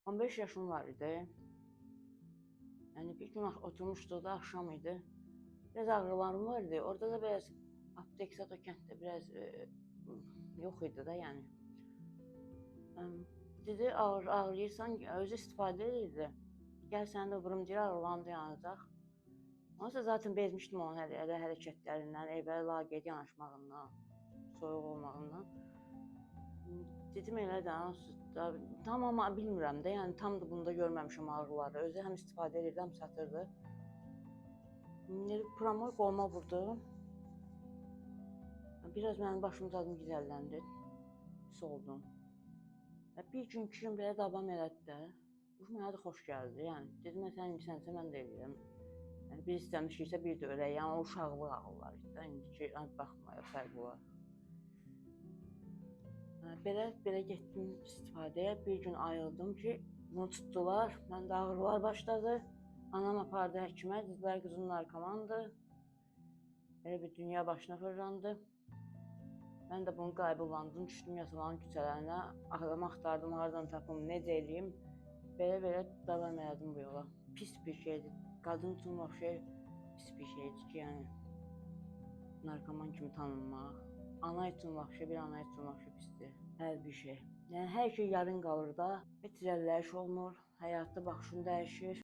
15 yaşım var idi. Yəni bir gün oturmuşduq da, axşam idi. Biraz ağrılarım var idi. Orada da biraz aptek zat o kənddə biraz yox idi da yəni. Dedi ağrıyırsan, özü istifadə edirdi. Gəl səni də vurum, deyir, ağrılarım dayanacaq. Onsa zaten bezmişdim onun elə hərəkətlərindən, evə laqeyd yanaşmağından, soyuq olmağından. Dedim elə də, onsuz da, tam amma bilmirəm də, yəni tam da bunda görməmişəm ağrıları. Özü həm istifadə edirdi, həm satırdı. Pramoy qoluma vurdu. Biraz mənim başım zadım gizəlləndi. Pis oldum. Bir gün, 2 gün belə davam elədi də. Bu mənə də xoş gəldi. Yəni dedim, sən insənsə mən də eləyirəm. Yəni bir istəmişiksə bir də ölək. Yəni o uşaqlıq ağılları idi də. İndiki baxmaya fərq olar. Belə getdim istifadəyə. Bir gün ayıldım ki, bunu tutdular. Məndə ağrılar başladı. Anam apardı həkimə, dedilər qızın narkomandır. Elə bir dünya başına fırlandı. Mən də bunu qaybulandım, düşdüm Yasamalın küçələrinə. Adamı axtardım, hardan tapım, necə eləyim. Belə-belə davam elədim bu yola. Pis bir şeydir. Qadın üçün vəbşə pis bir şeydir ki, yəni narkoman kimi tanınmaq. Ana üçün vəbşə, bir ana üçün vəbşə pisdir. Hər bir şey. Yəni hər şey yarın qalır da. Heç irəliləyiş olmur. Həyatda baxışın dəyişir.